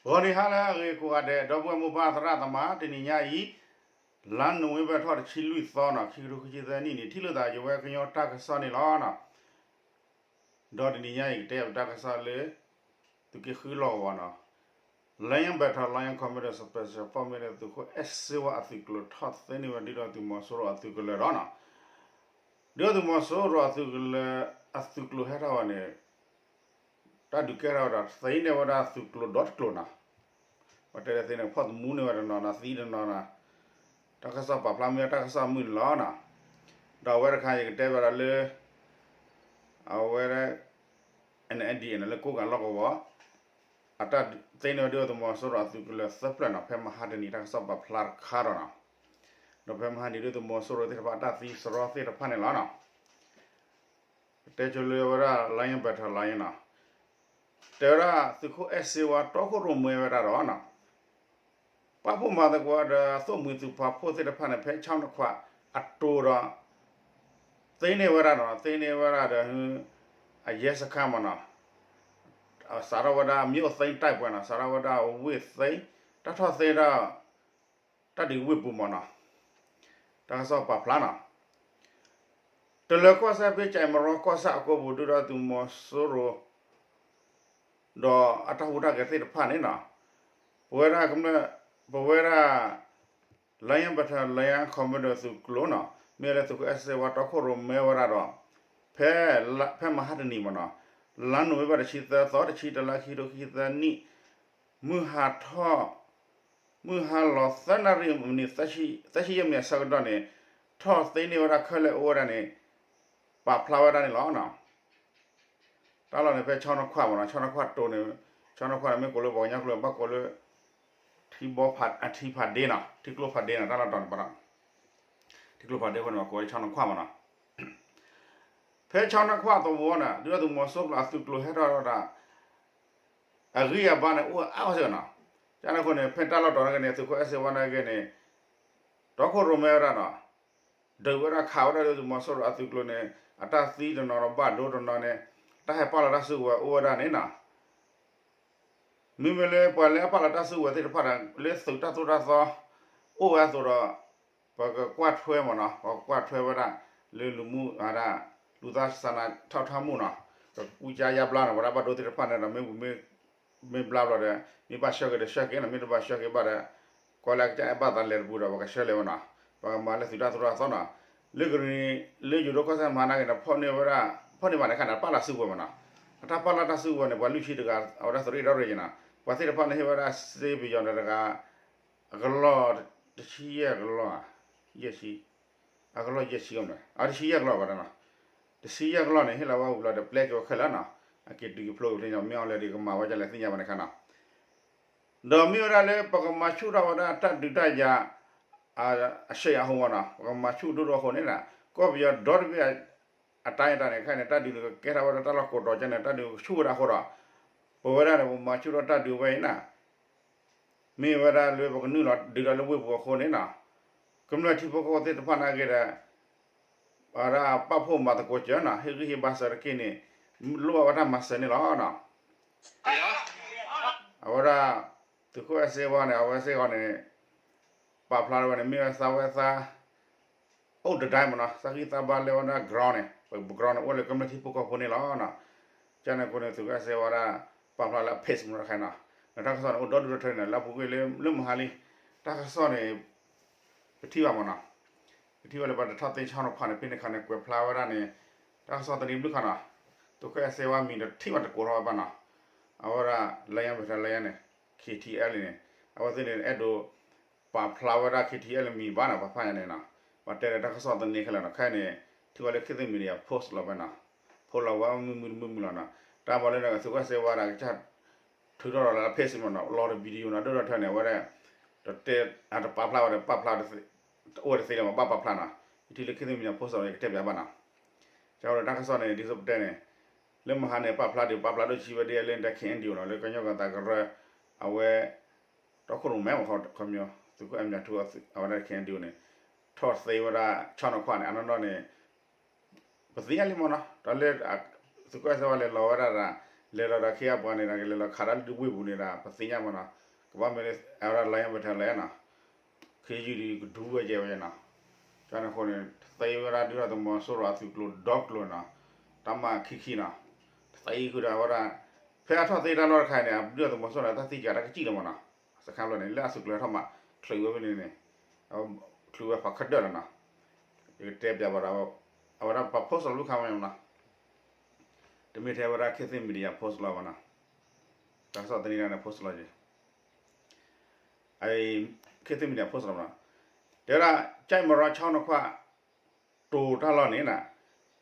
ဂီၤနံၤဟါလၢအဂ့ၤကိးဂၤဒဲး ဒီပုၢ်ဝဲၢ်မိၢ်ပၢ်သရၣ်သမါ တနံၤညါအံၤ လါနိၣ်ဝ့ဘၢၣ်ထီၣ်တဆံလွံၢ်သီနီၤ ခံကထိခံဆံသၢနံၣ်န့ၣ် ထံၣ်လိာ်သးယဝဲကညီတၢ်ကစီၣ်န့ၣ်လီၤ. ဒီးတနံၤညါအံၤ ကတဲပတၢ်ကစီၣ်လၢ သုးက့ဃုလီၢ်ကဝီၤနီၤ Lion Battalion Commando Special Force မ့ၢ်လၢသုးခိၣ်အဲၣ်စ့ဝါအသုးကျိၤ ထီၣ်သ့န့ၢ်ဝဲဒုၣ်ဒါသုးမီၤစိရိၤအသုးကလၢၤဒီးနီၤ ဒုၣ်ဒါသုးမီၤစိရိၤအသုးကလၢၤ အသုးကျိၤဟဲထီၣ်ဝဲန့ၣ် တၢ်ဒုးကဲထီၣ်ဝဲဒီး သ့န့ၢ်ဝဲဒၣ်သုးကျိၤဒီတကျိၤနီၤ ပတဲသ့န့ၣ် ဖီၣ်သမူန့ၢ်ဝဲတနီၤနီၤ သံတနီၤနီၤ တၢ်ကစီၣ်ပာ်ဖျါမ့ၢ်တၢ်ကစီၣ်မုာ်န့ၣ်လီၤနီၤ ဒီးအဝဲတခါယကတဲဘၣ်ဒီးလၢ အဝဲ N N D A န့ၣ် လၢကိးကၤလီၢ်ကဝီၤ အတၢ်သ့န့ၢ်ဝဲဒုၣ်ဒါသုးမီၤစိရိၤအသုးကလၢၤသၢဖျၢၣ်နီၤ ဖဲမဟါတနံၤတၢ်ကစီၣ်ပာ်ဖျါတခါဒီးနီၤ ဒီးဖဲမဟါတနံၤဒုၣ်ဒါသုးမီၤစိရိၤသ့ၣ်တဖၣ်အတၢ်သံစရီသ့ၣ်တဖၣ်န့ၣ်လီၤနီၤ တဲဆိလၢဝဲဒၣ် Lion Battalion နီၤ တဲဝဲဒၣ်သုးခိၣ်အဲၣ်စ့ဝါတီခိၣ်ရိၣ်မဲဝဲဒၣ်ဒီးနီၤ ပာ်ဖှိၣ်မၤသကိးဒီးအသိၣ်မှံၤသုးပာ်ဖှိၣ်သ့ၣ်တဖၣ်န့ၣ် ဖဲဆီနခွးအတိၤဒီး သ့န့ၢ်ဝဲဒၣ်နီၤ သ့န့ၢ်ဝဲဒၣ်ဒီး အရဲစခန်းမ့ၢ်နီၤ စးထီၣ်ဝဲဒၣ် မြို့သိမ်းတိုက်ပွဲနီၤ စးထီၣ်ဝဲဒၣ်ဝ့ၢ်သိမ်း တၢ်ထီၣ်သ့ဒီး တၢ်ဒုးဝ့ၢ်ပူၤမ့ၢ်နီၤ တၢ်ကစီၣ်ပာ်ဖျါနီၤ တလၢၤကီၢ်စဲၣ်ဖဲကၠဲးမရီကီၢ်ဆၣ်အကိပူၤ ဒုၣ်ဒါသုးမီၤစိရိၤ ဒီးအတၢ်ဟူးတၢ်ဂဲၤသ့ၣ်တဖၣ်န့ၣ်နီၤ ပဝဲဒၣ် ပဝဲဒၣ် Lion Battalion Commando သုးကျိၤနီၤ မ့ၢ်လၢသုးခိၣ်အဲၣ်စ့ဝါတီခိၣ်ရိၣ်မဲဝဲဒၣ်ဒီး ဖဲ ဖဲမဟါတနံၤမ့ၢ်နီၤ လါနိၣ်ဝ့ဘၢၣ်တဆံသၢသီ တဆံတလါ ခံကထိခံဆံသၢနံၣ် မုၢ်ဟါထီၣ် မုၢ်ဟါလီၤသၢနၣ်ရံၣ်မံးနံး သၢဆံယဲၢ်မံးနံးအဆၢကတီၢ်န့ၣ် ထီၣ်သ့န့ၢ်ဝဲဒၣ်ခဲလၢာ်အိၣ်ဝဲဒၣ်န့ၣ် ပာ်ဖျါဝဲဒၣ်န့ၣ်လီၤ. တၢ်လီၢ်န့ၣ် ဖဲဆီနခွးမ့ၢ်နီၤ ဆီနခွးတိၤန့ၣ် ဆီနခွးန့ၣ် မ့ၢ်ကိးလၢပှၤကညီကျိာ်ဘၣ်ကိးလၢ ထံဘီဖး ထံဖးဒ့နီၤ ထံကျိဖးဒ့နီၤ တၢ်လီၢ်တတီၤန့ၣ်ပနီၤ ထံကျိဖးဒ့အဃိန့ၣ် ပှၤကိးဝဲဆီနခွးမ့ၢ်နီၤ ဖဲဆီနခွးသဝီန့ၣ် ဒုၣ်ဒါသုးမီၤစိရိၤအသုးကျိၤဟဲထီၣ်ဒီး အဂံၢ်အဘါန့ၣ် အိၣ်အါအါစ့ၢ်ကီးနီၤ ကန့ၣ်အဃိန့ၣ် ဖဲတၢ်လီၢ်တတီၤန့ၣ် သုးခိၣ်အဲၣ်စ့ဝါန့ၣ်ဂ့ၤန့ၣ် တီခိၣ်ရိၣ်မဲဝဲဒၣ်နီၤ ဒုးဝဲဒၣ်ခးဝဲဒၣ်ဒုၣ်ဒါသုးမီၤစိရိၤအသုးကျိၤန့ၣ် အတၢ်သံတနီၤဒီးဘၣ်ဒိတနီၤန့ၣ် တၢ်ဟဲပာ်လီၤတၢ်စုကဝဲၤအိၣ်ဝဲဒၣ်န့ၣ်နီၤ မ့မ့ၢ်လၢပှၤလၢအပာ်လီၤတၢ်စုကဝဲၤသ့ၣ်တဖၣ်ဒီး လၢသုးတၢ်သိၣ်တၢ်သီ အိၣ်ဝဲအသိးဒီး ပကကွၢ်ထွဲမ့ၢ်နီၤ ပကကွၢ်ထွဲဝဲဒၣ် လၢလူၤမုၢ်ဝဲဒၣ် လူၤသးစၢ်နၤထီၣ်ထီၣ်မူနီၤ ကကူကၠါယါဘျါနီၤ ပဝဲဒၣ်ဘၣ်ဒိသ့ၣ်တဖၣ်န့ၣ်ဒီး မ့ၢ်ပူၤမ့ၢ် မ့ၢ်ဘျါဘျီဒီး မ့ၢ်ဘၣ်ဆှၢက့ၤဒီးဆှၢက့ၤနီၤ မ့ၢ်တဘၣ်ဆှၢက့ၤဘၣ်ဒီး ကွၢ်လၢအကစၢ်အဲၣ်ဘၣ်သးလဲၤတပူၤဒီး ပကဆှၢလဲၤဝဲနီၤ ပကမၤလၢသုးတၢ်သိၣ်တၢ်သီနီၤ လၢကရံၣ် လၢယိၤဒိၣ်ကီၢ်စဲၣ်မၤနာ်က့ၤဒီး ဖီၣ်န့ၢ်ဝဲဒၣ် ဖီၣ်န့ၢ်ဘၣ်န့ၣ်ခါန့ၣ် ပာ်လီၤစုကဝဲၤမ့ၢ်နီၤ အတၢ်ပာ်လီၤတၢ်စုကဝဲၤန့ၣ် ပှၤလွံၢ်ဆံတဂၤ အဝဲဒၣ်သုးရ့ၣ်ဒီရ့ၣ်က့ၤနီၤ ပှၤသ့ၣ်တဖၣ်န့ၣ်ဟ့ၣ်ဝဲဒၣ်စ့ပယီၤဒီးတဂၤ အကလီၢ် တဆံယဲၢ်ကလီၢ် ယဲၢ်ဆံ အကလီၢ်ယဲၢ်ဆံအီၤမ့ၢ် အတဆံယဲၢ်ကလီၢ်ဘၣ်နီၤ တဆံယဲၢ်ကလီၢ်န့ၣ် ဟ့ၣ်လီၤဝဲဝံၤလီၤဒီး ပျဲက့ၤဝဲခဲလၢာ်နီၤ အက့ၤတုၤက့ၤဖျိက့ၤဖဲညီ မ့ၢ်အီၤလဲၣ်ဒီး ကမၤဝဲဒ်လဲၣ်သ့ၣ်ညါဘၣ်န့ၣ်ခါနီၤ ဒီးမ့ၢ်ဝဲဒၣ်လၢပကမၤဆူၣ်ထီၣ်ဝဲဒၣ်တၢ်ဒုးတၢ်ယၤ အဆဲးအဟိမ့ၢ်နီၤ ပကမၤဆူၣ်ဒိၣ်ဒိၣ်အဃိန့ၣ် ကီၢ်ပယီၤဒီတဘ့ၣ် အတၢ်အတၢ်န့ၣ် ခဲအံၤန့ၣ် တၢ်ဒုးန့ၣ် ကကဲထီၣ်ဝဲဒၣ်တၢ်လီၢ်ကိးတီၤကဲန့ၣ် တၢ်ဒုးကဆူၣ်ဝဲဒၣ်အဃိဒီး ပဝဲဒၣ်န့ၣ် ပမၤဆူၣ်ထီၣ်တၢ်ဒုးဝဲအံၤန့ၣ် မ့ၢ်ဝဲဒၣ်လၢပကနုာ်လီၤဒုးဒီးလၢဝ့ၢ်ပူၤအဃိန့ၣ်နီၤ ကမျၢၢ်ထံဖိကီၢ်ဖိသ့ၣ်တဖၣ်နာ်က့ၤဒီး ပဝဲဒၣ်ပာ်ဖှိၣ်မၤသကိးစၢၤနီၤ ဟ့ၣ်ဂံၢ်ဟ့ၣ်ဘါစၢၤတက့ၢ်န့ၣ် လိၣ်ဘၣ်ဝဲတၢ်မၤစၢၤန့ၣ်လီၤနီၤ အဝဲဒၣ် သုးခိၣ်အဲၣ်စ့ဝါန့ၣ် အဝဲစ့ၢ်ကီးန့ၣ် ပာ်ဖျါထီၣ်ဝဲန့ၣ် မ့ၢ်ဝဲသးဝဲသး အိၣ်တဒၣ်မ့ၢ်နီၤ သးဂံၢ်သးဘါလၢဝဲဒၣ် ground န့ၣ် ပ ground န့ၣ် အိၣ်လၢကမျၢၢ်ထံဖိကီၢ်ဖိန့ၣ်လီၤနီၤ ကန့ၣ်အဃိန့ၣ် သုးခိၣ်အဲၣ်စ့ဝါဒၣ် ပာ်ဖျါလၢအ page မ့ၢ်နီၤတခါနီၤ ဒီးတၢ်ကစီၣ်န့ၣ် အိၣ်ဒီဒူၣ်ဒီထၢန့ၣ် လၢအပူၤကွံာ်လၢ လၢမဟါလံ တၢ်ကစီၣ်န့ၣ် ပထံၣ်ဘၣ်မ့ၢ်နီၤ ပထံၣ်ဘၣ်လၢပှၤတထီၣ်သ့ဆီနခွးန့ၣ် ဖဲန့ၣ်ခါန့ၣ် ကွဲးဖျါဝဲဒၣ်န့ၣ် တၢ်ကစီၣ်သန့ၤဘျုးခါနီၤ သုးခိၣ်အဲၣ်စ့ဝါမံၤဒီးထံၣ်ဘၣ်တကိးထီၣ်ဝဲဘၣ်နီၤ အဝဲဒၣ် Lion Battalion န့ၣ် K T L န့ၣ် အဝဲသ့ၣ်န့ၣ် အဲၣ်ဒိး ပာ်ဖျါဝဲဒၣ် K T L မံၤဘၣ်နီၤ ပှၤဖးညါန့ၣ်နီၤ ပှၤတဲလၢတၢ်ကစီၣ်သန့ၤခဲလၢာ်နီၤ ခဲအံၤန့ၣ် ထံၣ်ဝဲလၢ ခေတ်သစ် Media post လီၤဝဲနီၤ post လီၤဝဲမုာ်မုာ်တမုာ်မုာ်လီၤနီၤ တၢ်မၤလၢန့ၣ် သုးခိၣ်အဲၣ်စ့ဝါဒၣ်ကစၢ် ထုးထီၣ်လီၤလၢ page မ့ၢ်နီၤ လီၤဒီး video နီၤ ဒိၣ်ဒီထၢန့ၣ် အဝဲဒၣ် တတဲ အတပာ်ဖျါဝဲဒီး ပာ်ဖျါ အိၣ်ဝဲတသ့လၢၤမး ဘၣ်ပာ်ဖျါနီၤ ယထံၣ်လၢ ခေတ်သစ် Media post လီၤ ယကတဲပၠးဘၣ်နီၤ ကၠီဒီးတၢ်ကစီၣ်န့ၣ် ဒ်သိးပတဲန့ၣ် လၢမဟါန့ၣ် ပာ်ဖျါဒုး ပာ်ဖျါဒိၣ်ဆံးဝဲဒ်လဲၣ် လၢ K N D O နီၤ လၢကညီကီၢ်သးကရၢ အဝဲ တီခိၣ်ရိၣ်မဲမ့ၢ်ခီ ခီပညီ သုးခိၣ်အဲၣ်မၠးထူ အဝဲဒၣ် K N D O န့ၣ် ထီၣ်သ့ဝဲဒၣ် ဆီနခွးန့ၣ် အနီၢ်နီၢ်န့ၣ် ပသ့ၣ်ညါလံမ့ၢ်နီၤ တၢ်လၢ သုးခိၣ်အဲၣ်စ့ဝါလဲၤလီၤဝဲဒၣ်ဒီး လဲၤလီၤဒီးခ့အပှၤန့ၣ်ဒီး ကလဲၤလီၤခးတၢ်လၢဒုးဝ့ၢ်ပူၤန့ၣ်ဒီး ပသ့ၣ်ညါမးနီၤ, ကဘၣ်မ့ၢ်လၢ အဝဲဒၣ် Lion Battalion နီၤ, ခ့ယုၢ်ဒုးကဒူဝဲကဲဝဲနီၤ, ကန့ၣ်အဃိန့ၣ် သ့ဝဲဒၣ်ဒုၣ်ဒါသုးမီၤစိရိၤအသုးကျိၤဒီကျိၤနီၤ, တၢ်မၤခံခံနီၤ, တသ့ဃုာ်ဒီးအဝဲဒၣ်, ဖဲအထီၣ်သ့တၢ်လီၢ်တခါန့ၣ် ဒုၣ်ဒါသုးမီၤစိရိၤန့ၣ် တၢ်သ့ကၤတၢ်ကစံၣ်လီၤမးနီၤ, စခါဘျီန့ၣ် လၢအသုးကျိၤဟဲထီၣ်မး, ချုးဝဲဖဲန့ၣ်န့ၣ်, ချုးဝဲဖးခၢၣ်ဒၢၣ်လီၤနီၤ, ယကတဲပျးဘၣ်ဒီး, အဝဲဒၣ်ပှၤ post လီၤလၢခါမးနီၤ, တမ့ၢ်ထဲဝဲဒၣ် ခေတ်သစ် Media post လီၤဘၣ်နီၤ, တၢ်ကစီၣ်သန့ၤဒၣ်န့ၣ် post လီၤက့ၤ ခေတ်သစ် Media post လီၤဘၣ်နီၤ, တဲဝဲဒၣ် ကၠဲးမရီ ဆီနခွၣ်တိၤတၢ်လီၢ်န့ၣ်နီၤ,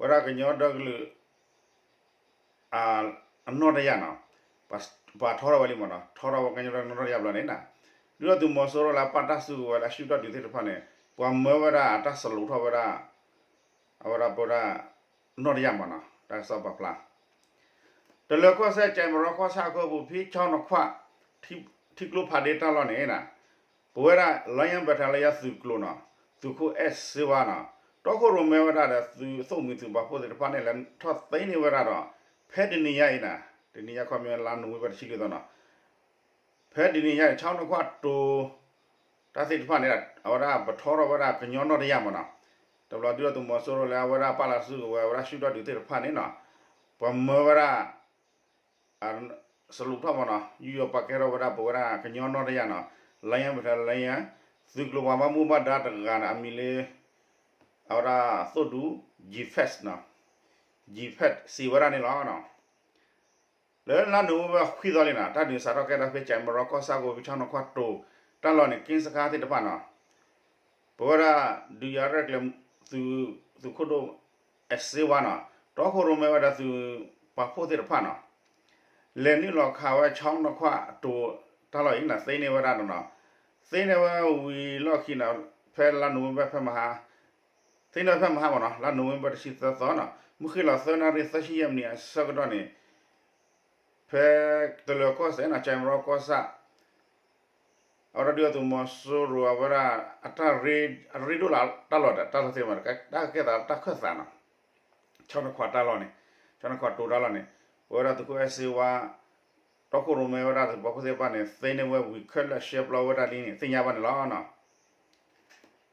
ဝဲဒၣ်ကညီဒီကလုာ် အနီၢ်တယၢ်နီၤ, ပှၤထီထီၣ်ဝဲလံမးနီၤ, ထီထီၣ်ဝဲကညီဒီကလုာ်နီၢ်တယၢ်ဘျီန့ၣ်နီၤ, ဒုၣ်ဒါသုးမီၤစိရိၤလၢအပာ်တၢ်စုကဝဲၤလၢအရှုၣ်ထီၣ်ဒုးသ့ၣ်တဖၣ်န့ၣ်, ပှၤမၢဝဲဒၣ်အတၢ်စလူးထီၣ်ဝဲဒၣ် အဝဲဒၣ်ပဝဲဒၣ် နီၢ်တယၢ်မးနီၤ, တၢ်ကစီၣ်ပာ်ဖျါ တလၢၤကီၢ်စဲၣ် ကၠဲးမရီကီၢ်ဆၣ်အကီၢ်ပူၤ ဖံဆီနခွၣ် ထံကျိဖးဒ့တၢ်လီၢ်န့ၣ်နီၤ, ပဝဲဒၣ် Lion Battalion သုးကျိၤနီၤ, သုးခိၣ်အဲၣ်စ့ဝါနီၤ, တီခိၣ်ရိၣ်မဲဝဲဒၣ်ဒီးသုးသိၣ်မှံၤသုးပာ်ဖှိၣ်သ့ၣ်တဖၣ်န့ၣ် လဲၤထီၣ်သ့န့ၢ်ဝဲဒၣ်ဒီး, ဖဲတနံၤညါအံၤနီၤ, တနံၤညါခီပညီလါနိၣ်ဝ့ဘၢၣ်တဆံလွံၢ်သီနီၤ, ဖဲတနံၤညါန့ၣ် ဆီနခွၣ်တိၤ တၢ်သ့ၣ်တဖၣ်န့ၣ် အဝဲဒၣ်ပထီထီၣ်ဝဲဒၣ်ကညီနီၢ်တယၢ်မးနီၤ, တဘျီဒုၣ်ဒါသုးမီၤစိရိၤလၢအဝဲဒၣ်ပာ်လီၤစုကဝဲၤ အဝဲဒၣ်ရှုၣ်ထီၣ်ဒုးသ့ၣ်တဖၣ်န့ၣ်နီၤ, ပှၤမၢဝဲဒၣ် စလူးထီၣ်မးနီၤ, ယူးယီၤပာ်ကဲထီၣ်ဝဲဒၣ်ပဝဲဒၣ်ကညီနီၢ်တယၢ်နီၤ, Lion Battalion သုးကျိၤပှၤဘၣ်မူဘၣ်ဒါတဂၤန့ၣ် အမံၤလၢ အဝဲဒၣ်သိၣ်ဒူ G Fest နီၤ, G Fest စံးဝဲဒၣ်န့ၣ်လီၤ. လၢလါနိၣ်ဝ့ဘၢၣ်ခွံသီလံနီၤ, တၢ်ဒုးစးထီၣ်ကဲထီၣ်ဖဲ ကၠဲးမရီကီၢ်ဆၣ်ကီၢ်ပူၤ ဖံဆီနခွၣ်တိၤ တၢ်လီၢ်န့ၣ် က့စခါသ့ၣ်တဖၣ်နီၤ, ပဝဲဒၣ်ဒုးယၤရဲၣ်ကျဲၤ သုးခိၣ်ဒိၣ်အဲၣ်စ့ဝါနီၤ, တီခိၣ်ရိၣ်မဲဝဲဒၣ်သုးပာ်ဖှိၣ်သ့ၣ်တဖၣ်နီၤ, လဲၤနုာ်လီၤခးဝဲဆီနခွၣ်တိၤတၢ်လီၢ်အံၤနီၤ, သ့န့ၢ်ဝဲဒၣ်ဒီးနီၤ, သ့န့ၢ်ဝဲဝံၤလီၢ်ခံနီၤ, ဖဲလါနိၣ်ဝ့ဘၢၣ်ဖဲမဟါ သ့န့ၢ်ဝဲဖဲမဟါမးနီၤ, လါနိၣ်ဝ့ဘၢၣ်တဆံသၢသီနီၤ, မုၢ်ဃ့ၢ်လီၤသၢနၣ်ရံၣ်သၢဆံယဲၢ်မံးနံးအဆၢကတီၢ်န့ၣ် ဖဲတလၢၤကီၢ်စဲၣ်နီၤ, ကၠဲးမရီကီၢ်ဆၣ် အဝဲဒၣ်ဒုၣ်ဒါသုးမီၤစိရိၤအဝဲဒၣ် အတၢ်ရ့ဒိၣ်လၢတၢ်လီၢ်ဒီး တၢ်လီၢ်သ့ၣ်တဖၣ် တၢ်ကဲသးတၢ်ခၢၣ်သးနီၤ, ဆီနခွၣ်တၢ်လီၢ်န့ၣ်, ဆီနခွၣ်တိၤတၢ်လီၢ်န့ၣ်, ပဝဲဒၣ်သုးခိၣ်အဲၣ်စ့ဝါ တီခိၣ်ရိၣ်မဲဝဲဒၣ်သုးပာ်ဖှိၣ်သ့ၣ်တဖၣ်န့ၣ် သ့န့ၢ်ဝဲဝံၤခဲလၢာ်ရှဲပျီဝဲဒၣ်လံန့ၣ် သ့ၣ်ညါဘၣ်န့ၣ်လီၤ.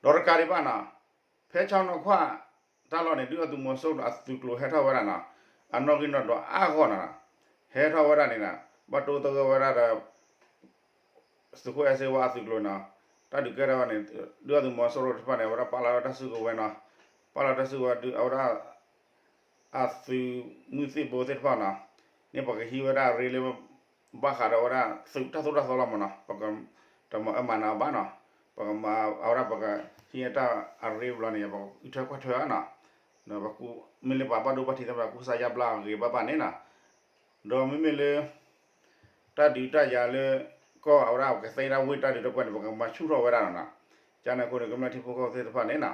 ဒီးတကးဒံးဘၣ်နီၤ, ဖဲဆီနခွၣ်တၢ်လီၢ်န့ၣ် ဒုၣ်ဒါသုးမီၤစိရိၤအသုးကျိၤဟဲထီၣ်ဝဲဒၣ်နီၤ, အနီၣ်ဂံၢ်နီၣ်ဒွးအါဂီၢ်နီၤ, ဟဲထီၣ်ဝဲဒၣ်န့ၣ်နီၤ, ဘၣ်တိသဂၢၢ်ဝဲဒၣ်ဒီး သုးခိၣ်အဲၣ်စ့ဝါအသုးကျိၤနီၤ, တၢ်ဒုးကဲထီၣ်ဝဲန့ၣ် ဒုၣ်ဒါသုးမီၤစိရိၤတဖၣ်န့ၣ် အဝဲဒၣ်ပာ်လီၤဝဲတၢ်စုကဝဲၤနီၤ, ပာ်လီၤတၢ်စုကဝဲၤဒုး အဝဲဒၣ် အသုးမုၢ်သံၣ်ဘိသ့ၣ်တဖၣ်နီၤ, န့ၣ်ပကဟံးဝဲဒၣ်အရ့လၢ ဘၣ်ဃးဒီးဝဲဒၣ်သုးတၢ်သိၣ်တၢ်သီလီၤမးနီၤ, ပကတမၤအၢမၤနးဘၣ်နီၤ, ပကမၤအဝဲဒၣ်ပကဟံးတၢ်အရ့ဘျီန့ၣ် ပကအုၣ်ထွဲကွၢ်ထွဲနီၤ, မ့ၢ်လၢပှၤဘၣ်ဒိဘၣ်ထံးသ့ၣ်တဖၣ် ကူစါယါဘျါအဂ့ၤဘၣ်ဘၣ်န့ၣ်နီၤ, ဒီးမ့မ့ၢ်လၢ တၢ်ဒုးတၢ်ယၤလၢ ကီၢ်အဝဲဒၣ်ပကသ့ဒၣ်ဝ့ၢ်တၢ်ဒုးတၢ်ပှဲၤန့ၣ် ပကမၤဆူၣ်ထီၣ်ဝဲဒၣ်နီၤ, ကန့ၣ်အဃိန့ၣ် ကမျၢၢ်ထံဖိကီၢ်ဖိသ့ၣ်တဖၣ်န့ၣ်နီၤ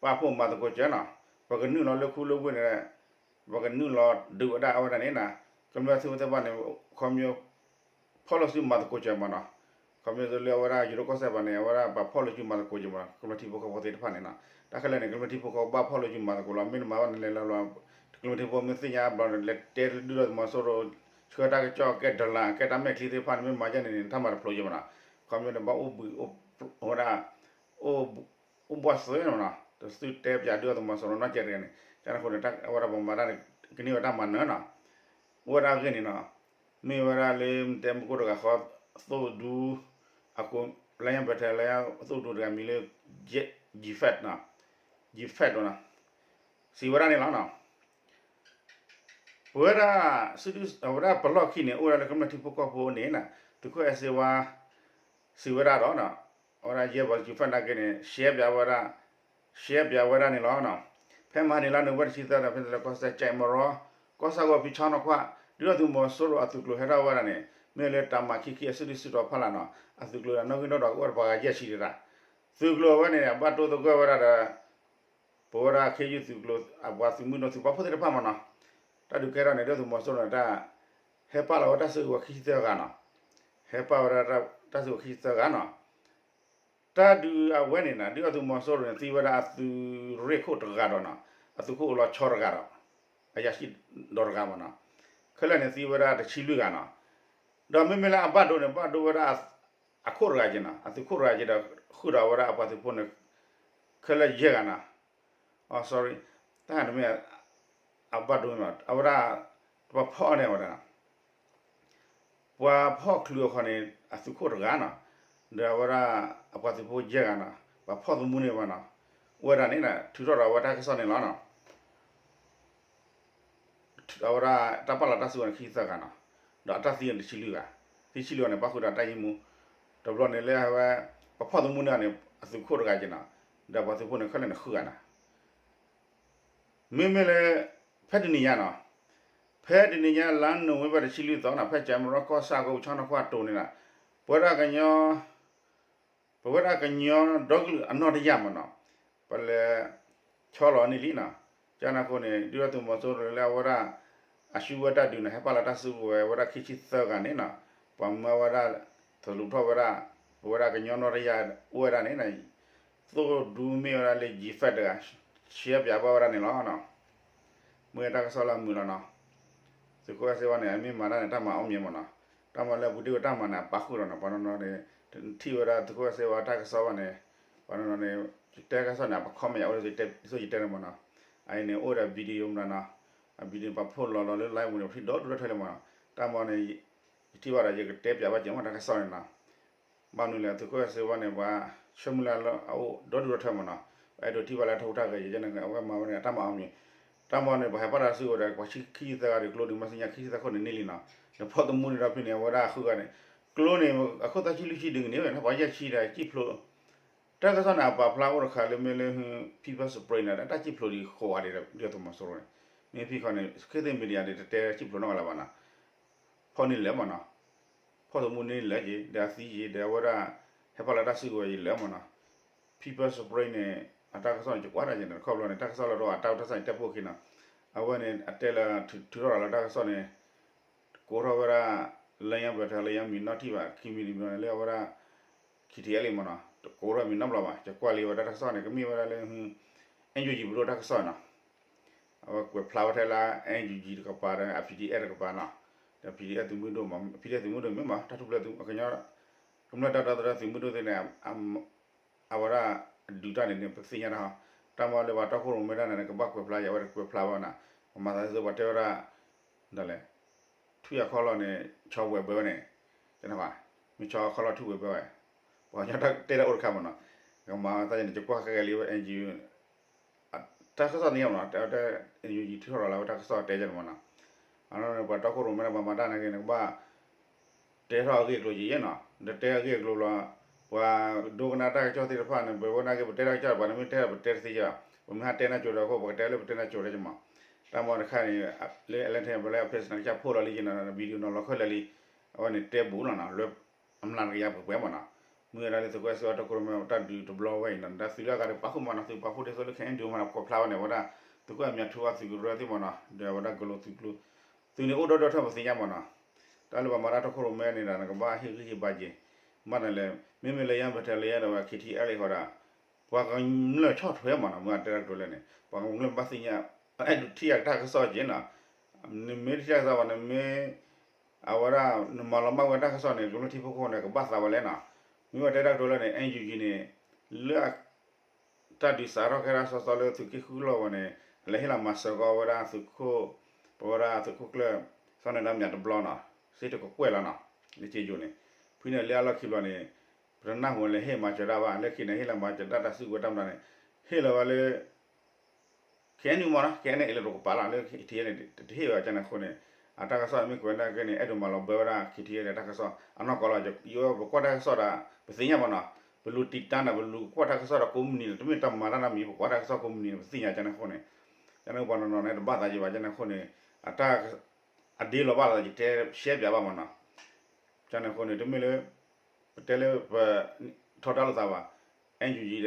ပာ်ဖှိၣ်မၤသကိးစၢၤနီၤ, ပကနုာ်လီၤလၢခူလၢဝ့ၢ်န့ၣ်, ပကနုာ်လီၤဒုးဝဲဒၣ်အဝဲဒၣ်န့ၣ်နီၤ, ကမျၢၢ်ထံဖိသ့ၣ်တဖၣ်န့ၣ် ခီဖျိ ဖီၣ်လိာ်စုမၤသကိးစၢၤမးနီၤ, ခီဖျိလၢအဝဲဒၣ်ယိၤဒိၣ်ကီၢ်စဲၣ်ဘၣ်န့ၣ် အဝဲဒၣ်ပှၤဖီၣ်လိာ်စုမၤသကိးစၢၤမးနီၤ, ကမျၢၢ်ထံဖိကီၢ်ဖိသ့ၣ်တဖၣ်န့ၣ်နီၤ, တၢ်ခဲလၢာ်န့ၣ် ကမျၢၢ်ထံဖိကီၢ်ဖိဘၣ်ဖီၣ်လိာ်စုမၤသကိးလီၤ, မ့ၢ်နမၤဘၣ်န့ၣ်လဲၤလီၤလီၤ, ကမျၢၢ်ထံဖိမ့ၢ်သ့ၣ်ညါဘျီန့ၣ် လဲၤတဲဒုၣ်ဒါသုးမီၤစိရိၤ ဆှၢတၢ်ကစီၣ်ကဲဒလး ကဲတၢ်မဲာ်ချံသ့ၣ်တဖၣ်န့ၣ် မ့ၢ်မၤယဲန့ၣ်န့ၣ် တၢ်မၤတဖျိးယဲမးနီၤ, ခီဖျိန့ၣ် ဘၣ်အိၣ်ဘှံး အိၣ်ဝဲဒၣ် အိၣ် အိၣ်ဘှီၣ်သ့နီၤ, တသုတဲပၠးဒုၣ်ဒါသုးမီၤစိရိၤနီတစဲးတဂ့ၤန့ၣ်, ကန့ၣ်အဃိန့ၣ် အဝဲဒၣ်ပမၤတၢ်န့ၣ် ကန့ၢ်ဝဲတၢ်မၤနၢၤနီၤ, အိၣ်ဝဲဒၣ်အဂ့ၢ်န့ၣ်နီၤ, မ့ၢ်ဝဲဒၣ်လၢတဲမူခိၣ်တဂၤဃီ သိၣ်ဒူ အကိး Lion Battalion သိၣ်ဒူတဂၤမံၤလၢ G-Fed နီၤ, G-Fed နီၤ, စံးဝဲဒၣ်န့ၣ်လီၤနီၤ. ပဝဲဒၣ် အဝဲဒၣ်ပလီၢ်ခံန့ၣ် အိၣ်ဝဲဒၣ်လၢကမျၢၢ်ထံဖိကီၢ်ဖိန့ၣ်နီၤ, သုးခိၣ်အဲၣ်စ့ဝါ စံးဝဲဒၣ်ဒီး အဝဲဒၣ်ယဲၢ်ဘီ G-Fed နာ်က့န့ၣ် ရှဲပၠးဝဲဒၣ်, ရှဲပၠးဝဲဒၣ်န့ၣ်လီၤ. ဖဲမဟါန့ၣ် လါနိၣ်ဝ့ဘၢၣ်တဆံသၢဒီး ဖဲန့ၣ်လၢကီၢ်စဲၣ် ကၠဲးမရီ ကီၢ်ဆၣ်ဂီၢ်ဖံဆီနခွါ ဒုၣ်ဒါသုးမီၤစိရိၤအသုးကျိၤဟဲထီၣ်ဝဲဒၣ်န့ၣ် မ့ၢ်လၢတၢ်မၤခံခံအစုဒုၣ်စုတီၤဖီလာ်နီၤ, အသုးကျိၤဒီးနီၣ်ဂံၢ်နီၣ်ဒွးကအိၣ်ဒီးပှၤဂၤယဲၢ်ဆံတဂၤ, သုးကျိၤအဝဲန့ၣ် ဘၣ်တိသဂၢၢ်ဝဲဒၣ်ဒီး ပဝဲဒၣ်ခ့ယုၢ်သုးကျိၤ အပှၤသုးမုၢ်ဒိၣ်သုးပာ်ဖှိၣ်သ့ၣ်တဖၣ်မးနီၤ, တၢ်ဒုးကဲထီၣ်န့ၣ် ဒုၣ်ဒါသုးမီၤစိရိၤန့ၣ် တၢ် ဟဲပာ်လီၤဝဲတၢ်စုကဝဲၤခံဆံသၢဂၤနီၤ, ဟဲပာ်ဝဲဒၣ်တၢ်စုကဝဲၤခံဆံသၢဂၤနီၤ. တၢ်ဒုးအဝဲန့ၣ်နီၤ ဒုၣ်ဒါသုးမီၤစိရိၤန့ၣ် သံဝဲဒၣ်အသုးရ့ၣ်ခိၣ်တဂၤဒီးနီၤ, အသုးခိၣ်အိၣ်လီၤဆီတဂၤဒီး အယၤၡံၣ်ဒီးတဂၤမးနီၤ, ခ ခဲလၢာ်န့ၣ်သံဝဲဒၣ်တဆံလွံၢ်ဂၤနီၤ. ဒီးမ့မ့ၢ်လၢအဘၣ်ဒိန့ၣ် ဘၣ်ဒိဝဲဒၣ်အခိၣ်တဂၤက့နီၤ, အသုးခိၣ်တဂၤက့ဒီး ဃုာ်ဒီးဝဲဒၣ်အပှၤသုးဖိန့ၣ် ခဲလၢာ်ယဲၢ်ဂၤနီၤ. အ sorry, တၢ်န့ၣ်မ့ၢ် အဘၣ်ဒိနီၤ, အဝဲဒၣ် ပှၤဖီၣ်န့ၢ်ဝဲဒၣ် ပှၤဖီၣ်ချုးအခီန့ၣ် အသုးခိၣ်တဂၤနီၤ, ဒီးအဝဲဒၣ်အပှၤသုးဖိယဲၢ်ဂၤနီၤ, ပှၤဖီၣ်သမူန့ၢ်ဝဲနီၤ, အိၣ်ဝဲဒၣ်န့ၣ် ထုးထီၣ်ဒီးဝဲတၢ်ကစီၣ်န့ၣ်လီၤနီၤ. အဝဲဒၣ်တၢ်ပာ်လီၤတၢ်စုကဝဲၤန့ၣ် ခံဆံသၢဂၤနီၤ, ဒီးအတၢ်သံန့ၣ်တဆံလွံၢ်ဂၤ, သံဆံလွံၢ်ဂၤန့ၣ် ပၣ်ဃုာ်ဒီးတၢ်ယံမူ, တဘျီန့ၣ်လၢအဝဲ ပှၤဖီၣ်သမူန့ၢ်န့ၣ် အသုးခိၣ်တဂၤက့နီၤ, ဒီးပှၤသုးဖိန့ၣ် ခဲလၢာ်န့ၣ်ဃုဂၤနီၤ. မ့မ့ၢ်လၢ ဖဲတနံၤညါနီၤ, ဖဲတနံၤညါလါနိၣ်ဝ့ဘၢၣ်တဆံလွံၢ်သီနီၤ, ဖဲကၠဲးမရီကီၢ်ဆၣ်ကီၢ်ပူၤ ဆၣ်နီၤခွၣ်တိၤန့ၣ်နီၤ, ပဝဲဒၣ်ကညီ ပဝဲဒၣ်ကညီဒီကလုာ်အနီၢ်တယၢ်မ့ၢ်နီၤ, ပလဲၤဆီလီၤန့ၢ်လံနီၤ. ကန့ၣ်အဃိန့ၣ် ဒုၣ်ဒါသုးမီၤစိရိၤလၢအဝဲဒၣ် အစုဝဲတၢ်ဒုးန့ၣ် ဟဲပာ်လီၤတၢ်စုကဝဲၤဝဲဒၣ်ခံဆံသၢဂၤန့ၣ်နီၤ, ပှၤမၢဝဲဒၣ် သလူးထီၣ်ဝဲဒၣ် ပဝဲဒၣ်ကညီနီၢ်တယၢ်အိၣ်ဝဲဒၣ်န့ၣ် သိၣ်ဒူမ့ၢ်ဝဲဒၣ်လၢ G five တဂၤ ဆှၢပၠးဘၣ်ဝဲဒၣ်န့ၣ်လီၤ. မ့ၢ်တၢ်ကစီၣ်လၢအမုာ်လီၤနီၤ. သုးခိၣ်အဲၣ်စ့ဝါန့ၣ် အမ့ၢ်မၤတၢ်န့ၣ် တၢ်မၤအီၣ်မံၤမ့ၢ်နီၤ, တၢ်မၤလၢအပူၤဒ့ၣ်ဝဲတၢ်မၤန့ၣ် အပာ်ဃုာ်လီၤနီၤ, ပှၤနီၢ်နီၢ်န့ၣ် ထံၣ်ဝဲဒၣ်သုးခိၣ်အဲၣ်စ့ဝါတၢ်ကစီၣ်ဘၣ်န့ၣ် ပှၤနီၢ်နီၢ်န့ၣ် ယတဲကစီၣ်န့ၣ် အပ comment ယၤအိၣ်လၢသုးယတဲန့ၣ်မ့ၢ်နီၤ, အအံၤန့ၣ်အိၣ်ဒီး video မ့ၢ်နီၤ, အ video ပှၤ post လီၤလီၤလၢ live ပူၤန့ၣ် ပထံၣ်ဒီဒူၣ်ဒီထၢလံမ့ၢ်နီၤ, တၢ်မၤန့ၣ် ယထံၣ်ဘၣ်ဒီး ယကတဲပၠးဘၣ်က့ၤမ့ၢ်တၢ်ကစီၣ်န့ၣ်နီၤ. ဘၣ်မနုၤလဲၣ် သုးခိၣ်အဲၣ်စ့ဝါန့ၣ် ပှၤဆၢမုၢ်လၢ်လၢအအိၣ်ဒီဒူၣ်ဒီထၢမ့ၢ်နီၤ, ပအဲၣ်ဒိးထံၣ်ဘၣ်လၢအထီၣ်တၢ်ဂဲၤယဲန့ၣ် အဝဲမၤဝဲန့ၣ် အတၢ်မၤအီၣ်မံၤ, တၢ်မၤန့ၣ် ပှၤဟဲပာ်တၢ်စုကဝဲၤဒီး ပှၤဆံခံသၢဂၤဒီး ကျိဒုးမ့ၢ်သ့ၣ်ညါခံဆံသၢခိၣ်န့ၣ်န့ၢ်လံနီၤ, ဒီးဖီၣ်သမူန့ၣ်ဒီးဖဲန့ၣ် အဝဲဒၣ်ဃုဂၤန့ၣ် ကျိန့ၣ် အခိၣ်သၣ်ဆံလွံၢ်ဆံဒုးကန့ၢ်ဝဲ ပှၤယဲၢ်ဆံဒီး ကံၣ်ဖျိး တၢ်ကစီၣ်န့ၣ် အပာ်ဖျါအိၣ်တခါလၢမ့ၢ်လၢ pepper spray န့ၣ် တၢ်ကံၣ်ဖျိးဒံးဃိးဂၤဒံး ဒုၣ်ဒါသုးမီၤစိရိၤန့ၣ်, မ့ၢ်ဖဲခီန့ၣ် ခ့သ့ၣ် media န့ၣ် တတဲကံၣ်ဖျိးနီတဂၤလၢၤဘၣ်နီၤ, ဖီၣ်န့ၢ်လၢာ်မ့ၢ်နီၤ, ဖီၣ်သမူန့ၢ်လၢာ်က့ၤ ဒီးအသံက့ၤ ဒီးအဝဲဒၣ် ဟဲပာ်လီၤတၢ်စုကဝဲၤယံၤလၢာ်မ့ၢ်နီၤ, pepper spray န့ၣ် အတၢ်ကစီၣ်န့ၣ် ယကွၢ်တၢ်ယဲန့ၣ် တခီဘျီန့ၣ် တၢ်ကစီၣ်လၢတအိၣ် အတၢ်အိၣ်တၢ်ဆါန့ၣ် တဲပိာ်ခံနီၤ, အဝဲန့ၣ် အတဲလၢ ထုးထီၣ်ရၤလၢတၢ်ကစီၣ်န့ၣ် ကိးထီၣ်ဝဲဒၣ် လၢညါဘၢၣ်ထၢၣ်လၢညါမံၤနီၣ်ထံၣ်ဘၣ် ခံမံၤတမံၤန့ၣ် လၢအဝဲဒၣ် KTLA မ့ၢ်နီၤ, တကိးထီၣ်မံၤနီတဘျီဘၣ်, ယကွၢ်လံဝဲဒၣ်တၢ်ကစီၣ်န့ၣ် ကမ့ၢ်ဝဲဒၣ်လၢ NUG ပဒိၣ်တၢ်ကစီၣ်နီၤ, အဝဲကွဲးဖျါဝဲထဲလၢ NUG တကပၤဒီး PDF တကပၤနီၤ, ဒီး PDF သုးမုၢ်ဒိၣ်မ့ၢ် PDF သုးမုၢ်ဒိၣ်မ့ၢ်မး တၢ်ထူၣ်ဖျဲးသုး ကညီ ကမျၢၢ်တၢ်ဒီသဒၢသုးမုၢ်ဒိၣ်သ့ၣ်န့ၣ် အဝဲဒၣ်ဒုးတၢ်န့ၣ်န့ၣ် ပသ့ၣ်ညါတၢ်ဟီ, တၢ်မၤလၢပှၤတီခိၣ်ရိၣ်မဲတၢ်န့ၣ် ကဘၣ်ကွဲးဖျါယၤဝဲတကွဲးဖျါဘၣ်နီၤ, ပမၤသးဒ်သိးပှၤတဲဝဲဒၣ် ဒ်လဲၣ်, ထွံၣ်အခီၣ်လီၢ်န့ၣ် ဆီဝဲၤဘၢဝဲန့ၣ်, မ့ၢ်ဆီအခီၣ်လီၢ်ထွံၣ်ဝဲၤဘၢဝဲ, ပှၤကညီတၢ်တဲတၢ်အိၣ်တခါမ့ၢ်နီၤ, ကမၤသးယဲန့ၣ် ယကွၢ်ဃဲကဲလံဝဲ NUG တၢ်ကစီၣ်သ့ၣ်ညါမ့ၢ်နီၤ, တဲဝဲ NUG ထုးထီၣ်ရၤလၢဝဲတၢ်ကစီၣ်တဲယဲန့ၣ်မ့ၢ်နီၤ, အနီၢ်န့ၣ် ပှၤတီခိၣ်ရိၣ်မဲတၢ်ပှၤမၤတၢ်န့ၣ်ဂ့ၤန့ၣ် ကဘၣ် တဲထီၣ်အဂ့ၢ်အကျိၤယဲယဲနီၤ, ဒီးတဲအဂ့ၢ်အကျိၤလီၤ, ပှၤဒိကနၣ်တၢ်ကစီၣ်သ့ၣ်တဖၣ်န့ၣ် ပဝဲနာ်က့ ပတဲတၢ်ကစီၣ် ပှၤန့ၣ်မ့ၢ်တဲပတဲတသ့ယဲဘၣ်, ပမ့ၢ်ဟးတဲနၢ်ကၠိဒီးအဃိ ပကတဲလၢပတဲနၢ်ကၠိဒီးကမၤ, တၢ်မၤတခါန့ၣ် လၢ Atlantic ပလဲ အ president ကစၢ်ဖိလီၤလံယဲနီၤ video နီၤလီၤခၢၣ်လၢာ်လံ, အဝဲန့ၣ်တဲဘူးလီၤနီၤ လၢ အမျးတကယၤပှဲၤပှဲၤမ့ၢ်နီၤ, မ့ၢ်ဝဲဒၣ်လၢသုးခိၣ်အဲၣ်စ့ဝါတီခိၣ်ရိၣ်မဲတၢ်ဒုးတဘျီဝဲအံၤနီၤ ဒီးသုးလၢအဂၤဒီးပာ်ဃုာ်မးနီၤ သုးပာ်ဃုာ်ဒ်သိးလၢ ခဲအံၤဒုးမးနီၤ ကွဲးဖျါဝဲန့ၣ် အဝဲဒၣ် သုးခိၣ်အဲၣ်မၠးထူအသုးကရၢသ့ၣ်မးနီၤ ဒီးအဝဲဒၣ်ကလိၤသုးကျိၤ သုးန့ၣ်အိၣ်ဒီးဒီထၢၣ်ပသ့ၣ်ညါမးနီၤ, တၢ်လၢပှၤမၤတၢ်တီခိၣ်ရိၣ်မဲန့ၣ်ဒီး နကဘၣ်ဟ့ၣ်ဂံၢ်ဟ့ၣ်ဘါက့ၤ, မ့ၢ်န့ၣ်လဲၣ် မ့မ့ၢ်လၢယါဘၢၣ်ထၢၣ်လၢယါဒီးဝဲ KTLA ဃီဒီး ပှၤကမျၢၢ်ဆီၣ်ထွဲမးနီၤ မ့ၢ်အတဲတၢ်ကတိၤလဲၣ်န့ၣ် ပှၤကမျၢၢ်ဘၣ်သ့ၣ်ညါ အဲၣ်ဒိးထံၣ်အတၢ်ကစီၣ်က့ၤနီၤ, နမ့ၢ်တထံၣ်တၢ်ကစီၣ်ဘၣ် နမ့ၢ် အဝဲဒၣ် နမၤလီၤမၢ်ဝဲတၢ်ကစီၣ်န့ၣ် ကမျၢၢ်ထံဖိကီၢ်ဖိန့ၣ် ကဘၣ်သးဝဲလဲၣ်နီၤ, မ့ၢ်ဝဲတဲတၢ်ကတိၤလဲၣ်န့ၣ် NUG န့ၣ် လၢ တၢ်ဒုးစးထီၣ်ခဲဒၣ်စီစီလၢသုးက့ဃုလီၢ်ဝဲန့ၣ် လဲၤဟ့ၣ်လီၤမၤစၢၤကီးဝဲဒၣ်သုးခိၣ် ပဝဲဒၣ်သုးခိၣ်ကျၢၢ် စီၤနၢၤဒါမၠးတဘျီနီၤ, စ့တကကွဲၢ်လီၤနီၤ, လၢက့ယိာ်န့ၣ်, ဖဲန့ၣ်လၢအလီၢ်ခံဘျီန့ၣ် ပတနၢ်ဟူလဲၤဟ့ၣ်မၤစၢၤတၢ်ဘၣ် လၢခံန့ၣ် ဟ့ၣ်လီၤမၤစၢၤတၢ်တၢ်စုကဝဲၤတၢ်မနုၤန့ၣ် ဟ့ၣ်လီၤဝဲလၢ KNU မ့ၢ်နီၤ KNLA လၢတကပၤလီၤ လၢ KTLA န့ၣ် တဟ့ၣ်ဝဲကန့ၣ်အဃိန့ၣ် အတၢ်ကစီၣ်မ့ၢ်ကွဲးဒၣ်က့န့ၣ် အဲၣ်ဒိးမၤလီၤဘၢဝဲဒၣ် KTLA တၢ်ကစီၣ် အနီၢ်ကီၢ်လီၤ ယပကွၢ်တၢ်ကစီၣ်ဒီး ပသ့ၣ်ညါမ့ၢ်နီၤ ပလူၤတံာ်တာ်န့ၣ် ပလူၤကွၢ်တၢ်ကစီၣ်ဒီးကိးမုၢ်နံၤန့ၣ် တမ့ၢ်တၢ်မၤတၢ်နီတမံၤ ပကွၢ်တၢ်ကစီၣ်ကိးမုၢ်နံၤန့ၣ် ပသ့ၣ်ညါကန့ၣ်အဃိန့ၣ် ကန့ၣ်ပှၤနီၤနီၤန့ၣ် တဘၣ်သးယံၤဘၣ်ကန့ၣ်အဃိန့ၣ် အတၢ် အဒ့လီၤဘၣ်လီၤ ယတဲရှဲပၠးဘၣ်မ့ၢ်နီၤ ကန့ၣ်အဃိန့ၣ် တမ့ၢ်လၢ ပတဲလၢပ ထီဒါလိာ်သးဘၣ် NUG ဒီး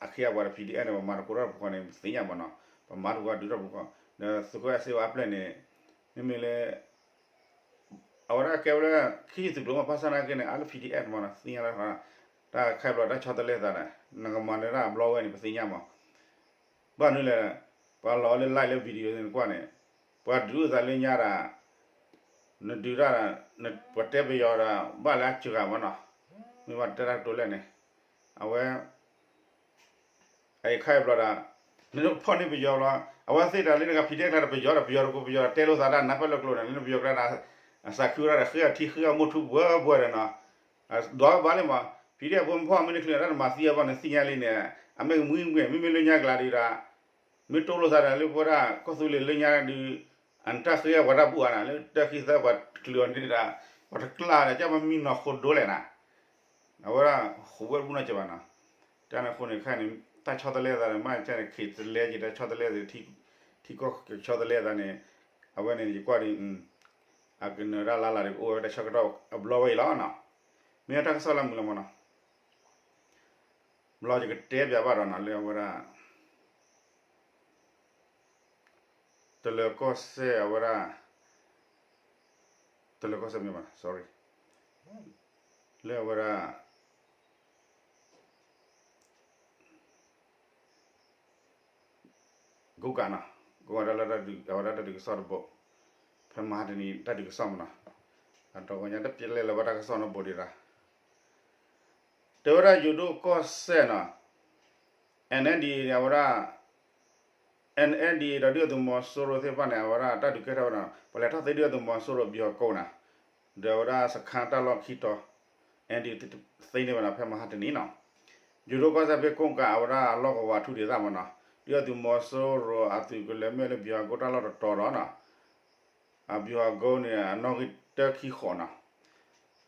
အခ့အပှၤဒီး PDF န့ၣ် ပမၤတကိးထီၣ်ပူၤဃီန့ၣ် ပသ့ၣ်ညါမ့ၢ်နီၤ ပမၤတကိးဒုးထီၣ်ပူၤဃီ ဒီးသုးခိၣ်အဲၣ်စ့ဝါအပျဲၢ်န့ၣ် မ့မ့ၢ်လၢ အဝဲဒၣ်ကဲဝဲလၢ ခံယုၢ်သုးကျိၤမ့ၢ် ဘၣ်ဆၣ်နာ်က့န့ၣ် အါလၢ PDF မ့ၢ်နီၤ သ့ၣ်ညါလၢ တၢ်ခဲဘျီတၢ်ဆီတလဲသးန့ၣ် နကမၤနၢၤတၢ်အဘျီဝဲန့ၣ် ပသ့ၣ်ညါမ့ၢ် ဘၣ်မနုၤလဲၣ် ပှၤလီၤလၢ live လၢ video န့ၣ်ကွၢ်န့ၣ် ပှၤဒုးအိၣ်သးလၢညါဒီး နဒုးတၢ် ပှၤတဲပယီၤဒီး ဘၣ်လၢအစှၤမးနီၤ, မ့ၢ်ဘၣ်တဲတၢ်ကတိၤလဲၣ်န့ၣ်, အဝဲ အအံၤခါအံၤဘျီဒီး နဖီၣ်န့ၢ်ပယီၤဘျီ, အဝဲသ့ၣ်တၢ်လၢနဂၤ ဖံးဒဲး ကျါဒီးပယီၤဒီး ပယီၤတကိးပယီၤဒီး တဲလိာ်သးတၢ်နၢ်ပၢၢ်လိာ်ကျိၤန့ၣ် လၢနပယီၤကျါဒီး အစးခုဝဲဒၣ်ဒီး ဃ့အထံဃ့အမိၢ်ထူပှဲၤပှဲၤဒီးနီၤ, ဒီးဘၣ်လံမး, ဖံးဒဲးဖိမ့ၢ်ဖီၣ်မ့ၢ်နချုးန့ၣ် တၢ်နမၤသံအဘၣ်န့ၣ် သ့ၣ်ညါလံန့ၣ်, အမ့ၢ်ကမှံမ့ၢ် မ့မ့ၢ်လၢညါကျါဒုးဒီး မ့ၢ်တိၢ်လိာ်သးဒီးလၢပဝဲဒၣ်ကီၢ်သူလ့ၤလၢညါဒုး, အတၢ်ဃ့အပှၤတၢ်ဘူၣ်အါန့ၣ် လၢတၢ်ဃ့သၢပှၤတချုးအီၤန့ၣ်ဒီး ပှၤတကျါဒီး ကၢ်ပမံနီၤဃိဒိလဲၣ်နၤ, အဝဲဒၣ်ဃိးဝဲတဘူၣ်နီၢ်ကီၢ်ဘၣ်နီၤ, တၢ်န့ၣ်အဃိန့ၣ်ခဲအံၤန့ၣ် တၢ်ဆီတလဲသးန့ၣ် မ့ၢ်ကန့ၣ် ခံးတလဲက့ၤ တၢ်ဆီတလဲသး ထံကီၢ်ကဆီတလဲသးန့ၣ်, အဝဲန့ၣ်ယကွၢ်ဒီး အကနၢၤတၢ်လၢ်လၢ်ဒီး ကအိၣ်ဝဲတၢ်ဆၢကတီၢ်အဘျီဝဲအံၤလီၤနီၤ, မ့ၢ်တၢ်ကစီၣ်လၢအမုာ်လီၤမးနီၤ, ဘျီယကတဲပၠးဘၣ်ဒီးနီၤ လၢအဝဲဒၣ် တလၢၤကီၢ်စဲၣ်အဝဲဒၣ်, တလၢၤကီၢ်စဲၣ်မ့ၢ်ဘၣ် sorry, လၢအဝဲဒၣ် ကိးကးနီၤ, ကိးကးတၢ်လၢတၢ်ဒုး အဝဲဒၣ်တၢ်ဒုးကစီၣ်တဘိ, ဖဲမဟါတနံၤတၢ်ဒုးကစီၣ်မးနီၤ, အတီဝဲညါတပျဲလဲၣ်လၢၤဘၣ်တၢ်ကစီၣ်နီတဘိဒံးဒၣ်, တဲဝဲဒၣ်ယိၤဒိၣ်ကီၢ်စဲၣ်နီၤ, NLD အဝဲဒၣ် NLD ဒီးဒုၣ်ဒါသုးမီၤစိရိၤသ့ၣ်တဖၣ်န့ၣ် အဝဲဒၣ်တၢ်ဒုးကဲထီၣ်ဝဲဒီး ပှၤလဲၤထီၣ်သ့ဒုၣ်ဒါသုးမီၤစိရိၤ ဗျူဟာကုန်းနီၤ, ဒီးအဝဲဒၣ်စခါတၢ်လီၢ်ခံတီၤ NLD သ့န့ၢ်ဝဲဒၣ်ဖဲမဟါတနံၤနီၤ, ယိၤဒိၣ်ကီၢ်စဲၣ်ဖဲကိးကးအဝဲဒၣ်အလီၢ်ကဝီၤထူၣ်ဒံးသၣ်မးနီၤ, ဒုၣ်ဒါသုးမီၤစိရိၤအသုးကလၢၤမ့ၢ်လၢ ဗျူဟာကုန်း တၢ်လီၢ်တတီၤဒီးနီၤ, အ ဗျူဟာကုန်း န့ၣ် အနီၣ်ဂံၢ်တၢခံဃိးနီၤ,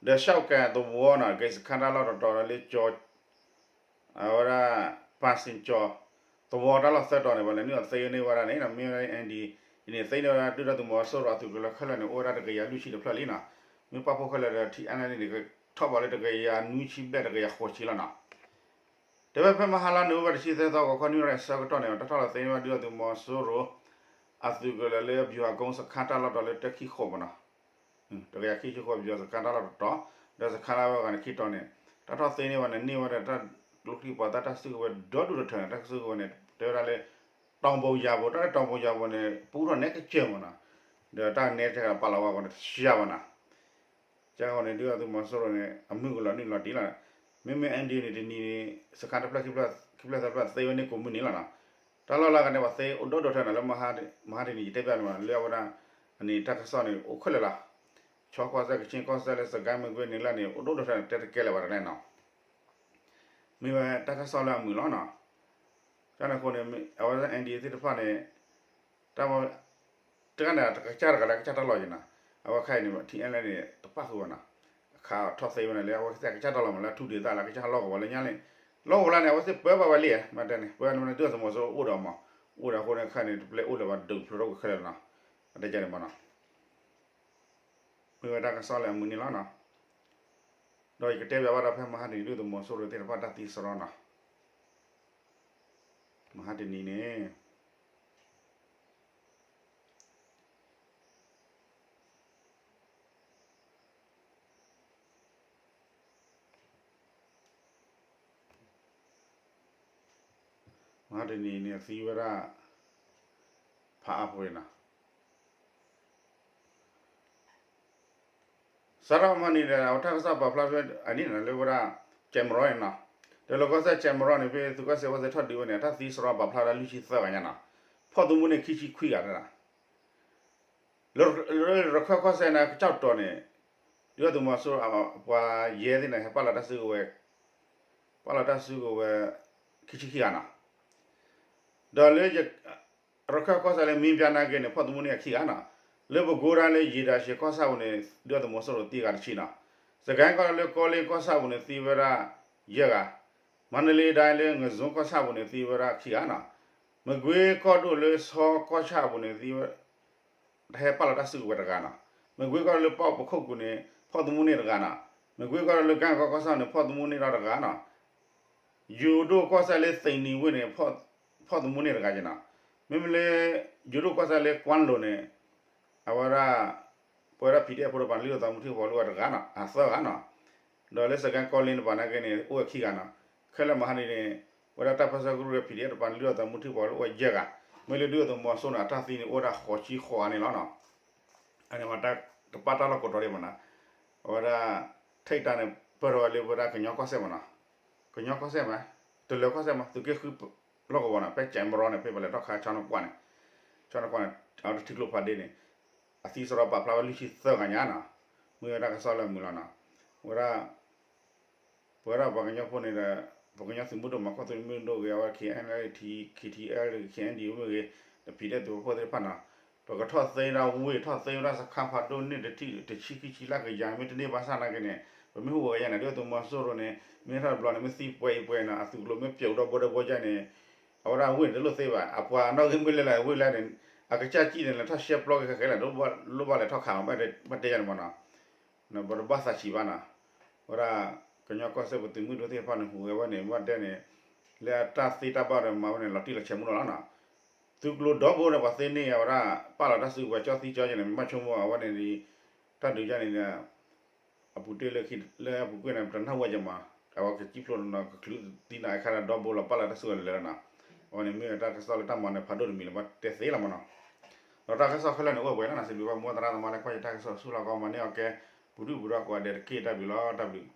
ဒီး ရှောက်ကန် သဝီနီၤ ဂ့ၢ်စခါတၢ်လီၢ်တတီၤဒီးလၢကၠီ အဝဲဒၣ် ပၣ်စ့ၣ်ကၠီ သဝီတၢ်လီၢ်သၢတီၤန့ၣ် ပှၤလဲၤနုာ်အီၤသ့န့ၢ်ဝဲဒၣ်န့ၣ် မ့ၢ်ဝဲဒၣ် NLD အံၤန့ၣ် သ့န့ၢ်ဝဲဒၣ်ဒုၣ်ဒါသုးမီၤစိရိၤအသုးကလၢၤခဲလၢာ်န့ၣ် အိၣ်ဝဲဒၣ်တကယၤလွံၢ်ဆံတဖျၢၣ်လံနီၤ, မ့ၢ်ပာ်ဖှိၣ်ခဲလၢာ်ဒီး ထံအါန့ၢ်န့ၣ် ကထီၣ်ဘးလၢတကယၤနွံဆံဘျဲၣ်တကယၤဃိးဆံလီၤနီၤ, တဲဝဲဖဲမဟါလါနိၣ်ဝ့ဘၢၣ်တဆံသၢသီ ဂီၤခီနွံနၣ်ရံၣ်ဆၢကတီၢ်န့ၣ် တၢ်ထီၣ်လီၤသ့န့ၢ်ဝဲဒုၣ်ဒါသုးမီၤစိရိၤ အသုးကလၢၤလၢ ဗျူဟာကုန်း စခါတၢ်လီၢ်တတီၤလၢတၢခံဃိးမးနီၤ, တကယၤခံဆံဃိး ဗျူဟာကုန်း စခါတၢ်လီၢ်တတီၤ, ဒီးစခါလၢဝဲဂၤန့ၣ်ခံတီၤန့ၣ် တၢ်ထီၣ်သ့န့ၢ်ဝဲန့ၣ် န့ၢ်ဝဲဒၣ်တၢ်ကျိချံမျိာ်သၣ်တၢ်စုကဝဲၤဒီဒူၣ်တထၢၣ်န့ၣ် တၢ်စုကဝဲၤန့ၣ် တဲဝဲဒၣ်လၢ တောင်ပုံရာပုံ တၢ်လၢ တောင်ပုံရာပုံ န့ၣ် ပူထီၣ်နဲကစၢၢ်မးနီၤ, ဒီးတၢ်နဲထဲပာ်လီၤဝဲပှၤန့ၣ်တစှၤဘၣ်နီၤ ကဲဃီန့ၣ် ဒုၣ်ဒါသုးမီၤစိရိၤန့ၣ် အမုၢ်ကလီၤနုာ်လီၤတံၢ်လီၤ, မ့မ့ၢ် NLD န့ၣ် တနံၤန့ၣ် စခါတဖျၢၣ်ခံဖျၢၣ်သၢဖျၢၣ်သ့ဝဲန့ၣ်ကိးမုၢ်နံၤလီၤနီၤ, တၢ်လီၢ်လၢအဂၤန့ၣ် ပှၤသ့အိၣ်ဒိၣ်ဒိၣ်ထၢၣ်နီၤ လၢ မဟါတနံၤ ယတဲပျးန့ၣ်မး လၢအဝဲဒၣ် အန့ၣ်တၢ်ကစီၣ်န့ၣ် အိၣ်ခဲလၢာ်လီၤ, ခၠီကီၢ်စဲၣ် ကခ့ၣ်ကီၢ်စဲၣ်လၢ စကဲမကွ့ၤ န့ၣ်လၢန့ၣ် အိၣ်ဒိၣ်ဒိၣ်ထၢၣ်န့ၣ် တဲတကဲလၢၤဘၣ်တလဲၣ်နီၤ, မ့ၢ်ဝဲတၢ်ကစီၣ်လၢအမုာ်လီၤနီၤ, တၢ်န့ၣ်အဃိန့ၣ် အဝဲဒၣ် NLD သ့ၣ်တဖၣ်န့ၣ် တၢ် တဂၤန့ၣ် တကစၢ်တဂၤလၢကစၢ်တၢ်လီၢ်ယံၤနီၤ, အဝဲခါအံၤန့ၣ် ထံအဲလၢန့ၣ် တပၣ်ဃုာ်ဘၣ်နီၤ, အခါထီၣ်သ့ဝဲန့ၣ်လၢ အဝဲသ့ၣ်ကစၢ်တၢ်လီၢ်မးလၢထူၣ်ဒံးသၣ်လၢကစၢ်လီၢ်ကဝီၤလၢညါန့ၣ်, လီၢ်ကဝီၤလၢန့ၣ် အဝဲသ့ၣ်ပၢဘၣ်ဝဲလံ, မ့ၢ်တဲန့ၣ် ပၢန့ၣ် ဒုၣ်ဒါသုးမီၤစိရိၤအိၣ်ဒီးမး, အိၣ်ဒီးအဃိန့ၣ် ခါန့ၣ် တပျဲအိၣ်လၢၤဘၣ်ဒုးဖျိထီၣ်ကွံာ်ခဲလၢာ်နီၤ, အတဲန့ၣ်မးနီၤ, မ့ၢ်ဝဲတၢ်ကစီၣ်လၢအမုာ်န့ၣ်လီၤနီၤ, ဒီးယကတဲပျးဘၣ်ဒီးဖဲမဟါတနံၤ ဒုၣ်ဒါသုးမီၤစိရိၤသ့ၣ်တဖၣ်တၢ်သံစရီနီၤ, မဟါတနံၤန့ၣ် မဟါတနံၤန့ၣ် သံဝဲဒၣ် ဖးအါဖိနီၤ, စးထီၣ်မဟါတနံၤဒီး အဝဲတၢ်ကစီၣ်ပာ်ဖျါဖဲအနံၣ်န့ၣ် လၢဝဲဒၣ် ကဲမရီန့ၣ်နီၤ, တလၢၤကီၢ်စဲၣ် ကဲမရီန့ၣ် ဖဲသုးကီၢ်စဲၣ်ဝဲသ့ၣ်ထီၣ်ဒုးဝဲန့ၣ် အတၢ်သံစရီပာ်ဖျါဝဲဒၣ်လွံၢ်ဆံသၢဂၤညါနီၤ, ဖီၣ်သမူန့ၣ်ခံဆံခွံဂၤဒၣ် လၢရခၢၣ်ကီၢ်စဲၣ်န့ၣ် ကစၢ်တီၤန့ၣ် ဒုၣ်ဒါသုးမီၤစိရိၤ ပှၤယဲၢ်သ့ၣ်န့ၣ် ဟဲပာ်လီၤတၢ်စုကဝဲၤ, ပာ်လီၤတၢ်စုကဝဲၤ ခံဆံခံဂၤနီၤ, ဒီးလၢ ရခၢၣ်ကီၢ်စဲၣ်လၢမ့ၢ်ပျၢ်နာ်က့န့ၣ် ဖီၣ်သမူန့ၣ်အခံဂၤနီၤ, လၢပကိဒါလၢယံာ်တၢ်ရှဲကီၢ်ဆၣ်ပူၤန့ၣ် ဒုၣ်ဒါသုးမီၤစိရိၤသံဂၤတဆံနီၤ, စကဲကီၢ်လၢကီလ့ကီၢ်ဆၣ်ပူၤန့ၣ် သံဝဲဒၣ်ယဲၢ်ဂၤ, မါနလ့ဒၣ်လၢငဇိကီၢ်ဆၣ်ပူၤန့ၣ် သံဝဲဒၣ်ခံဂၤနီၤ, မကွ့ကီၢ်ဒိၣ်လၢဆီကီၢ်ဆၣ်ပူၤန့ၣ် သံဝဲ တဟဲပာ်လီၤတၢ်စုကဝဲၤတဂၤနီၤ, မကွ့ကီၢ်ဒိၣ်လၢပီၣ်ပခိၣ်ကူၤန့ၣ် ဖီၣ်သမူန့ၣ်တဂၤနီၤ, မကွ့ကီၢ်ဒိၣ်လၢကၣ်ကီကီၢ်ဆၣ်န့ၣ် ဖီၣ်သမူန့ၣ်ဒီးတဂၤနီၤ, ယိၤဒိၣ်ကီၢ်စဲၣ်လၢသိၣ်နံၤဝ့ၢ်န့ၣ် ဖီၣ်သမူန့ၣ်တဂၤနီၤ, မ့မ့ၢ်လၢ ယိၤဒိၣ်ကီၢ်စဲၣ်လၢကွၢ်လိၤန့ၣ် အဝဲဒၣ် ပဝဲဒၣ် PDF ဖိတဖၣ်လုၢ်အီၣ်သးမူထံကီၢ်လိၢ်ဝဲတဂၤနီၤ အသၢဂၤနီၤ, ဒီးလၢစကဲကီလ့တဖၣ်နာ်က့န့ၣ် အိၣ်ဝဲခံဂၤနီၤ, ခဲလၢာ်မဟါတနံၤန့ၣ် ဝဲဒၣ်တၢ်ပၢဆှၢကရူၢ် PDF တဖၣ်လုၢ်အီၣ်သးမူထံကီၢ်လိၢ်ဝဲယဲၢ်ဂၤ, မ့ၢ်လၢဒုၣ်ဒါသုးမီၤစိရိၤန့ၣ် အတၢ်သံန့ၣ်အိၣ်ဝဲဒၣ်ဃိးဆံဃိးဂၤန့ၣ်လီၤနီၤ, အန့ၣ်မ့ၢ်တၢ် တပာ်တၢ်လီၢ်ကိးတီၤဒံးမးနီၤ, အဝဲဒၣ် ထိၣ်တၢ်န့ၣ် ပၢၢ်ထီၣ်ဝဲလၢဝဲဒၣ်ကညီကီၢ်စဲၣ်မးနီၤ, ကညီကီၢ်စဲၣ်မး, တလၢၤကီၢ်စဲၣ်မး သုးက့ဃုလီၢ်ကဝီၤနီၤ, ဖဲကၠဲးမရီန့ၣ် ဖဲပလဲၤထီၣ်ခးဆီန့ၣ်ကွၢ်န့ၣ်, ဆီန့ၣ်ကွၢ်န့ၣ် အဝဲတထံကျိဖးဒ့န့ၣ် အသံစရီပာ်ဖျါဝဲလွံၢ်ဆံသၢဂၤညါနီၤ, မ့ၢ်ဝဲဒၣ်ကစီၣ်လၢအမုာ်လီၤနီၤ, ဝဲဒၣ် ပဝဲဒၣ်ပှၤကညီဖိန့ၣ်ဒီး ပကညီသုးမုၢ်ဒိၣ်မၤခီသုးမုၢ်ဒိၣ်ဂ့ၤ အဝဲ K N L A T K T L K N D O မ့ၢ်ဂ့ၤ, ဒီး PDF သုးဖိသ့ၣ်တဖၣ်နီၤ, ပကထီၣ်သ့ဝဲဒၣ်ဝ့ၢ် ထီၣ်သ့ဝဲဒၣ်စခါဖးဒိၣ်န့ၣ် တထံၣ်တဆံခံဆံလၢကယၤ မ့ၢ်တန့ၢ်ဘၣ်ဆၣ်နာ်က့န့ၣ် ပမ့ၢ်ဟူးဂဲၤယၤန့ၣ် ဒ်သိးသုးမီၤစိရိၤန့ၣ် မ့ၢ်ထီၣ်တဘျီန့ၣ် မ့ၢ်သံပှဲၤအံၤပှဲၤနီၤ အသုးကျိၤမ့ၢ်ပျိးဒီဘိဒီဘိယါန့ၣ် အဝဲဒၣ်ဝ့ၢ်န့ၣ်တလိၣ်သ့ဘၣ် အပှၤနီၣ်ဂံၢ်မ့ၢ်လဲၤလၢဝ့ၢ်လဲၣ်န့ၣ် အကစၢ်စံၣ်န့ၣ် လဲၤထီၣ်ရှဲပျီက့ၤခဲခဲလၢာ် လိၣ်ဘၣ်လဲၤထီၣ်ခးမး ဘၣ်တဲယၤန့ၣ်မးနီၤ ပတဘၣ်သးဆံးဘၣ်နီၤ, ဝဲဒၣ် ကညီကီၢ်စဲၣ်ပသုးမုၢ်ဒိၣ်သ့ၣ်တဖၣ်န့ၣ် ဟူးဂဲၤဝဲန့ၣ် ဘၣ်တဲန့ၣ် လၢအတၢ်သ့တၢ်ဘၣ်ဒီးမၤဝဲန့ၣ် လီၤတံၢ်လီၤဆဲးမူလီၤနီၤ, သုးကျိၤဒီဘိန့ၣ် ပှၤသ့န့ၢ်အဝဲဒၣ် ပာ်လီၤတၢ်စုကဝဲၤကၠီသံကၠီယဲန့ၣ် မ့ၢ်ဘၣ်ဆိကမိၣ်အဝဲန့ၣ်ဒီး တၢ်ဒုးယါန့ၣ်ဒီး အပူၤတ့ၢ်လၢခံ လၢအပူၤကွံာ်န့ၣ် ပတနၢ်ဟူဝဲကမး, အဝဲကစံၣ်ဖျိးနီၤ ကချုးသံနီၤ အခါဒီးဒီဘိလီၤ ပာ်လီၤတၢ်စုကဝဲၤလၢာ်လီၤနီၤ, အဝဲန့ၣ်မ့ၢ်တၢ်ကစီၣ်လၢတၢ်မၤနၢၤဖးဒိၣ်တမံၤလၢၤဘၣ်တဲသ့လီၤမးနီၤ, ဒီးတၢ်ကစီၣ်ခဲလၢာ်န့ၣ် အိၣ်ဝဲလီၤနီၤ စံးဘျုးဘၣ်မိၢ်သရၣ်သမါလၢကွၢ်ယတၢ်ကစီၣ်ဆူလီၤကီး မၤန့ၢ်အီၤကဲ ပူၤဒုၣ်ပူၤဒီးကိးဂၤဒဲးတက့ၢ် တၢ်ဘျုးလီၤ တၢ်ဘျုး